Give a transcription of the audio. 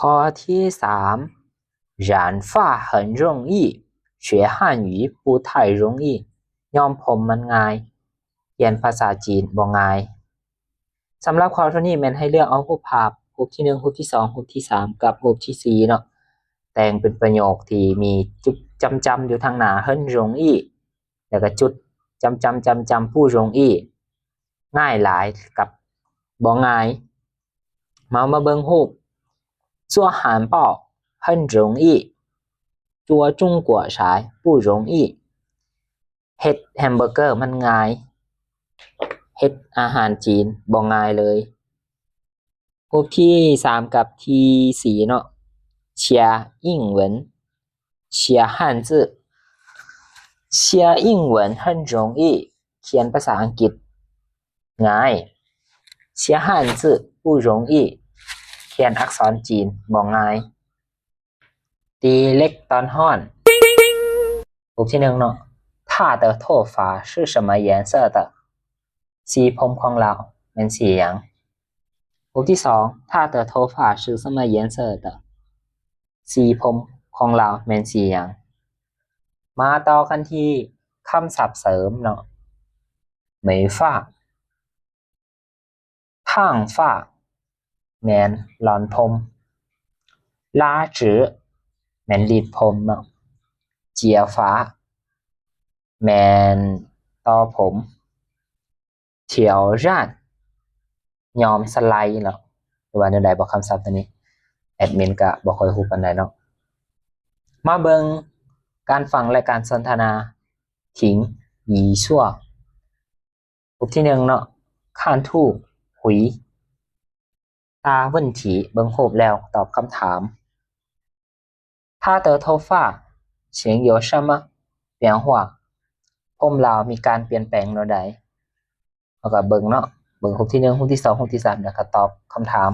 ຂໍ້ທີສາມ 染发很容易，学汉语不太容易。ຍ້ອມຜົມມັນງ່າຍ ຮຽນພາສາຈີນບໍ່ງ່າຍ. ສຳລັບຂໍ້ເທົ່ານີ້ແມ່ນໃຫ້ເລືອກເອົາຮູບພາບ ຮູບທີໜຶ່ງ ຮູບທີສອງ ຮູບທີສາມ ກັບຮູບທີສີ່ເນາະ ແຕ່ງເປັນປະໂຫຍກທີ່ມີຈຸດຈ້ຳໆຢູ່ທາງໜ້າ 很容易 ແລ້ວກໍຈຸດຈ້ຳໆໆໆ 不容易 ງ່າຍຫຼາຍກັບບໍ່ງ່າຍ. ເຮົາມາເບິ່ງຮູບ 做汉堡很容易，做中国菜不容易。 ເຮັດແຮມເບີເກີມັນງ່າຍ ເຮັດອາຫານຈີນບໍ່ງ່າຍເລີຍ. ຮູບທີສາມກັບທີສີ່ເນາະ 写英文，写汉字。写英文很容易，ຂຽນພາສາອັງກິດງ່າຍ 写汉字不容易，ຂຽນອັກສອນຈີນບໍ່ງ່າຍ. ຕີເຫຼັກຕອນຮ້ອນ. ຮູບທີໜຶ່ງເນາະ 他的头发是什么颜色的？ ສີຜົມຂອງລາວແມ່ນສີຫຍັງ? ຮູບທີສອງ 他的头发是什么颜色的？ ສີຜົມຂອງລາວແມ່ນສີຫຍັງ? ມາຕໍ່ກັນທີ່ຄຳສັບເສີມເນາະ 美发 烫发 ແມ່ນຫຼອນຜົມ 拉直 ແມ່ນລີດຜົມເນາະ 接发 ແມ່ນຕໍ່ຜົມ 挑染 ຍ້ອມສະໄລເນາະ ຫຼືວ່າແນວໃດບໍ ຄຳສັບຕົວນີ້ ແອດມິນກະບໍ່ຄ່ອຍຮູ້ປານໃດເນາະ. ມາເບິ່ງການຟັງ ແລະ ການສົນທະນາ 听与说. ຮູບທີໜຶ່ງເນາະ 看图回答问题 ເບິ່ງຮູບແລ້ວຕອບຄຳຖາມ. 他的头发型有什么变化？ ຜົມລາວມີການປ່ຽນແປງແນວໃດ? ເຮົາກໍເບິ່ງເນາະ ເບິ່ງຮູບທີໜຶ່ງ ຮູບທີສອງ ຮູບທີສາມ ແລ້ວກໍຕອບຄຳຖາມ.